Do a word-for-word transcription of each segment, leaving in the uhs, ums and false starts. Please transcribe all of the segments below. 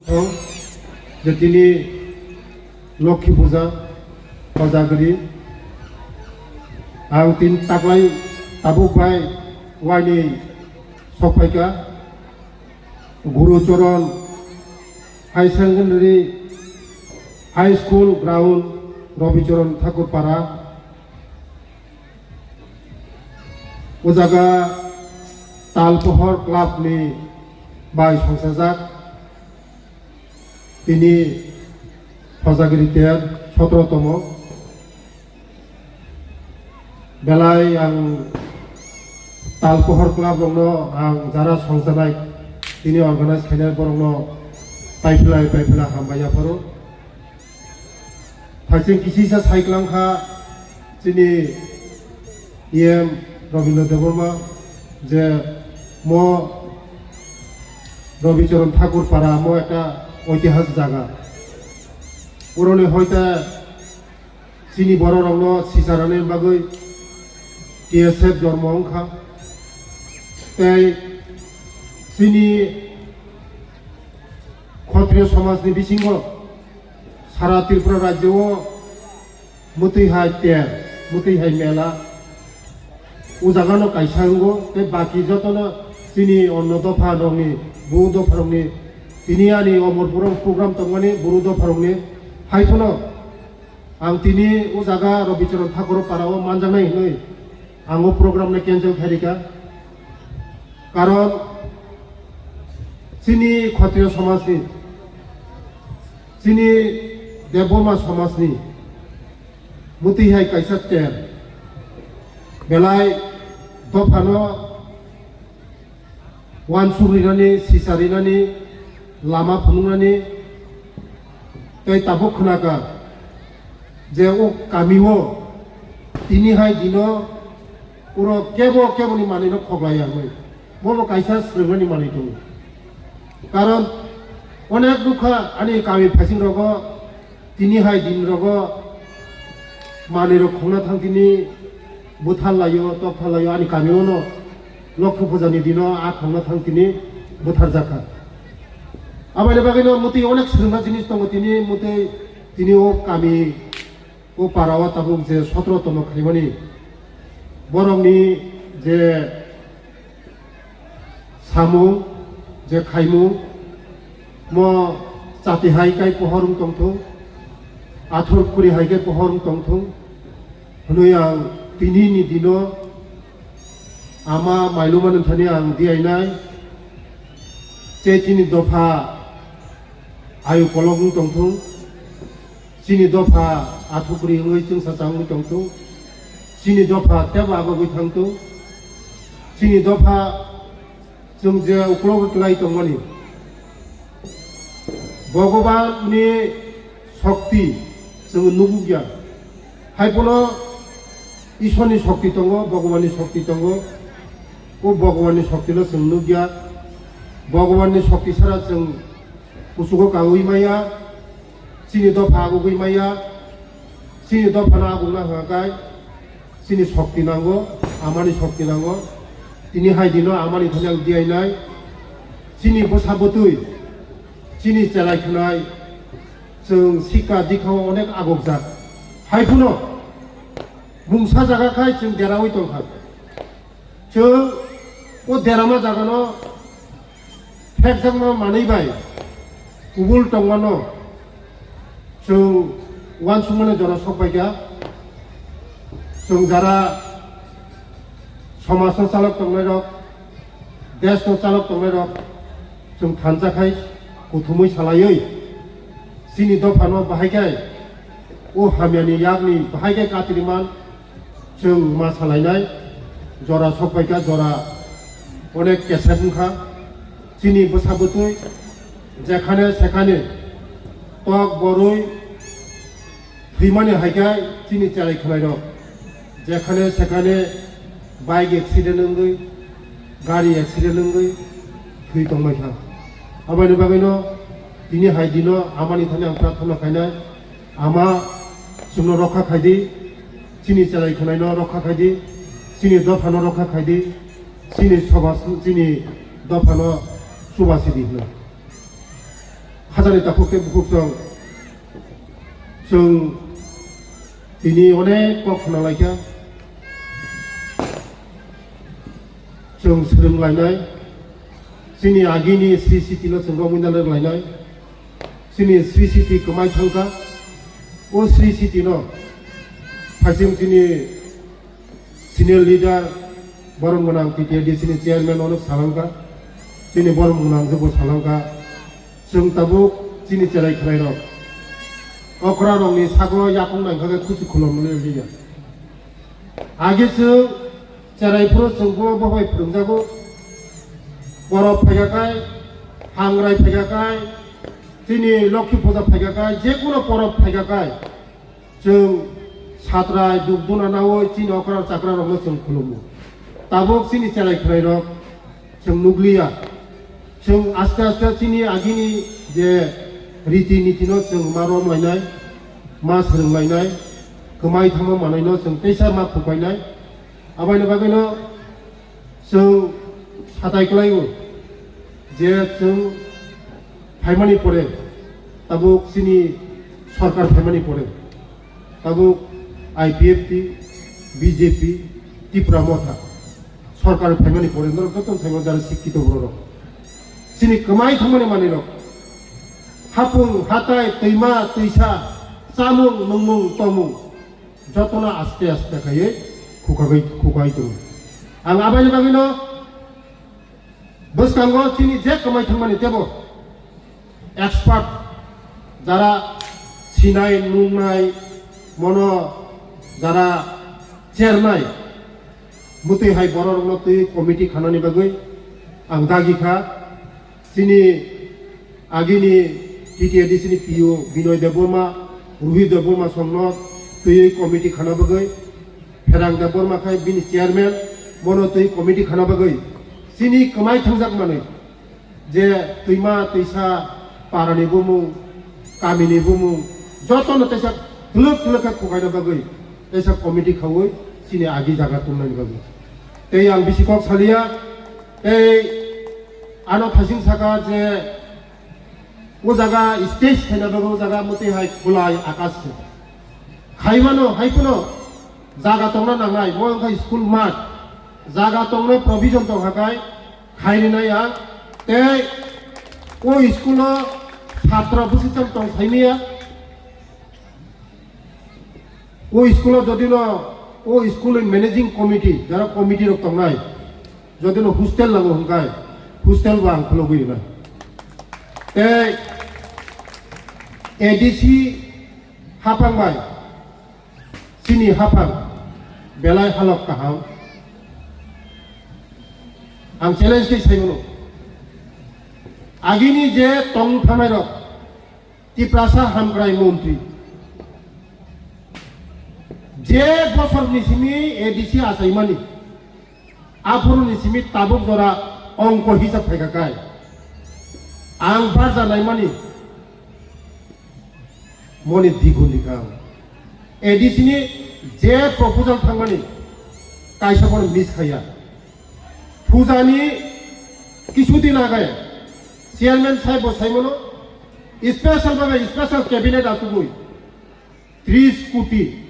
Tong, je tini Lokhi Puja, Kojagiri, ang tin taklai tabuk bai waini sokphaika, Guru Charan High Secondary, High School Ground, Rabi Charan Thakur Para, O jaga Talpohor Club ni bai songchajak tini Hojagiri ter sotro tomo. Belai ang Talpohor Club rokno ang jara songchanai tini organize khainai borokno paiphlai paiphlai hambai yapharo. Phaising kisisa saiklang kha chini E M Rabindra Debbarma je mo Rabi Charan Thakur Para mo ekta oitihasik jaga. Oroni hoite chini bororokno sicharani bagwi T S F jormo wngkha. Tei chini Khotriyo somajni bisingo Sara Tripura rajyo o mwtwi hai ter, mwtwi hai mela, o jaga no kaisa wngo, tei baki joto no chini onno dopha rokni, bu dopha rokni, tini ani Omorpur o program tongmani buru dopha rokni, hai phano ang tini o jaga Rabi Charan Thakur Para o manjaknai hinwi ang o program no cancel khairika. Karon chini Khotriyo somajni, chini Debbarma somajni mwtwi hai kaisa ter belai dophano uansuk rinani, sisa rinani, lama phunuknani tei tabuk khwnaka je o kamio tini hai dino oro kebo keboni manwino khoklai ya hwnwi. Bobo kaisa swrwngnani manwi tongo. Karon onek nukha ani kami phaising rogo tini hai din rogo manwi rok khongna thang tini buthar laio, tokthar laio ani kamio no Lokhi Puja ni dino a khongna thang tini buthar jakha. Aboni bagwino mwtwi onek swrwngna jinis tongo tini mwtwi tini o kami o para o tabuk je sotro tono khaimani borokni je samung je khaimung mo chati hai kai pohor wng tongthung, athur khuri hai kai pohor wng tongthung hwnwi ang tini ni dino ama mailuma nung thani ang diyainai. Che chini dopha ayu kolok wng tongthung, chini dopha athukri wngwi chwngsa changwi tongthung, chini dopha tebo agogwi thangthung, chini dopha chwng je uklogo twlai tongmani Bhagwanni shokti chwng nukya. Hai bono Ishwarni shokti tongo, Bhagwanni shokti tongo. O Bhagwanni shoktino chwng nukya. Bhagwanni shokti sara chwng kuchugo kaui maya, chini dopha agugui maya, chini dophano agungna hwnka kai, chini shokti nango, amani shokti nango. Tini hai dino amani thani ang diyainai, chini bwsa bwtwi, chini chelai khwnai, chwng sikha dikha-o onek agukjak. Hai phano mungsa jaga khai chwng deraui tongkha. Chwng o derama jagano phekjakma manwi bai kubul tongmano chwng uansukmani jora sokbaikha. Chwng jara somajno chalok tongnairok, deshno chalok tongnairok chwng thansa khai kuthumwi salaiwi chini dophano bahai khe o hamyani yakni bahai khe katriman chwng ma salainai jora sokbaikha, jora onek kesek wngkha. Chini bwsa bwtwi jekhane sekhane tok borwi thwimani hai khe chini cherai khwlairok jekhane sekhane bike accident wngwi, gari accident wngwi thwi tongbaikha. Aboni bagwino tini hai dino amani thani ang prarthana khainai. Ama, chwngno rokha khai di, chini cherai khwnaino rokha khai di, chini dophano rokha khai di, chini soba, chini dophano chuba sidi hwnwi. Sari takhuk tei bukhuk chwng, chwng tini onek kok khna laikha, chwng swrwng lainai, chini agini Sri Siti no chwng romwi nalwk lainai, chini Sri Siti kwmai thangkha, o Sri Siti no phaising chini senior leader, borom gwnang T T A D C ni chairman ono salangkha, chini borom gwnang jebo salangkha, chwng tabuk chini cherai khwrai rok okra rok ni sago yakung nangkha khe khusi khulum mani liya. Age chwng cherai phuru chwng bo bohai phwrwngjago, borok phaikha kai, hangrai phaikha kai, chini lokhi puja phaikha kai, jekuno porok phaikha kai, chwng satrai dukduna nawi chini okra chakra rokno chwng khulumo. Tabuk chini cherai khwrai rok chwng nukliya. Chwng aste aste chini agini je riti nitino chwng ma romlainai, ma swrwnglainai, kwmai thangma manaino chwng teisa ma phupainai. Abaini bagwino chwng satai kwlaio je chwng phaimani pore, tabuk chini sorkar phaimani pore, tabuk I P F T, B J P, Tipra Motha sorkar phaimani pore norok joto phaima jara sikkito bororok. Chini kwmai thangmani manwirok, hapung, hatai, twima, twisa, chamung, nungmung, tomung, jotono aste aste khaiwi khukagwi, khukai tongo. Ang abaini bagwino bwskango chini je kwmai thangmani tebo expert, jara sinai, nungnai, mono jara chernai, mwtwi hai bororokno twi committee khanani bagwi ang dagi kha. Chini agini T T A D C ni P O Binoy Debbarma, Ruhi Debbarma songno twi committee khana bagwi, Pherang Debbarma khai bini chairman, bono twi committee khana bagwi chini kwmai thangjak manwi je twima twisa parani bumung, kamini bumung, jotono teisa twlwk twlwk khe khukaina bagwi teisa committee khaui chini agi jaga tumnani bagwi. Tei ang bisi kok saliya, tei ano thasing saka je o jaga stage khaina bagwi o jaga mwtwi hai khulai akas se. Khaimano hai phano jaga tongna nangnai, mo wngkha school mat, jaga tongna provision tongkha khai, khainai ang, tei o school o chatra bwswk tong tong khaimaya. O school o jodi no, o school ni managing committee, jara committee rok tongnai, jodi no hostel nango hwnkhai, hostel bo ang khulogwi rwnai. Tei A D C haphang bai, chini haphang belai halok kaham. Ang challenge khe sai mano. Agini je tong thanai rok, Tiprasa Hamkrai Montri. Je bosor ni simi A D C achaimani, aphuru ni simi tabuk jora ongko hisab phaikha kai. Ang barja naimani moni diguni kang. A D C ni je proposal thangmani kaisa bono miss khaiya. Pujani kisu din age chairman sahib bo saimano special bhabe special cabinet achugwi tris koti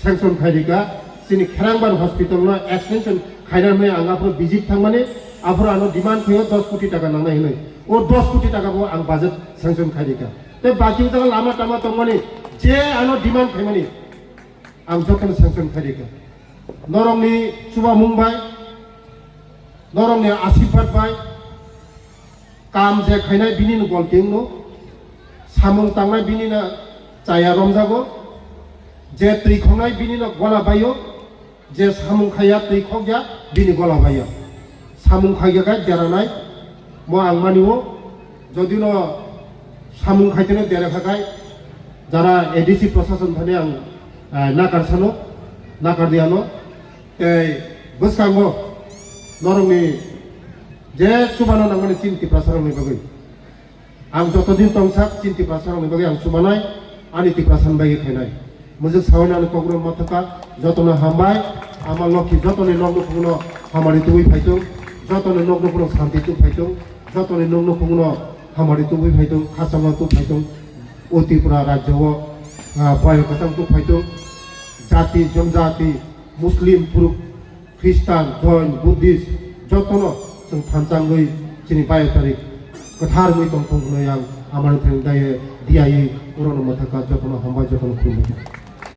sanction khairika, chini Kherangban hospital no extension khaina hwnwi ang aphuru visit thangmani, aphuru ano demand khaio dos koti taka nangnai hwnwi. O dos koti taka bo ang budget sanction khairika. Tei baki o jaga lama tama tongmani je ano demand khaimani ang jotono sanction khairika. Norokni chubamung bai, norokni asirbat bai, kam je khainai bini no golti wngno, samung tangnai bini no chaya romjago, je twi khongnai bini no gola baio, je samung khaiya twi khokya bini gola baio. Samung khaiya khe deranai, mo ang mani o, jodi no samung khaitene dera khakai, jara A D C prosason thani ang, eh, nakar sano, nakar diano, tei bwskango norokni je chubana nangmani chini Tiprasa rokni bagwi. Ang joto din tongsak chini Tiprasa rokni bagwi ang chubanai, ani Tiprasa ni bagwi khainai. Mujung sawi nani kokno mathaka, jotono hambai, ama lokhi jotoni nok nukhungno hamari tubui phaitung, jotoni nok nukhungno santi tubui phaitung, jotoni nok nukhungno Hamari tubui phaitung, khasama tu phaitung, o Tripura rajyo o, ah, boyo kwchang tu phaitung, jati, jonjati, Muslim, Puruk, Christian, Jain, Buddhist, jotono chwng thanchangwi chini bayo tarik kwthar wngwi tongthung hwnwi ang amari thani daya diyaiwi orono mwthakha jotono hambai jotono khulumbai.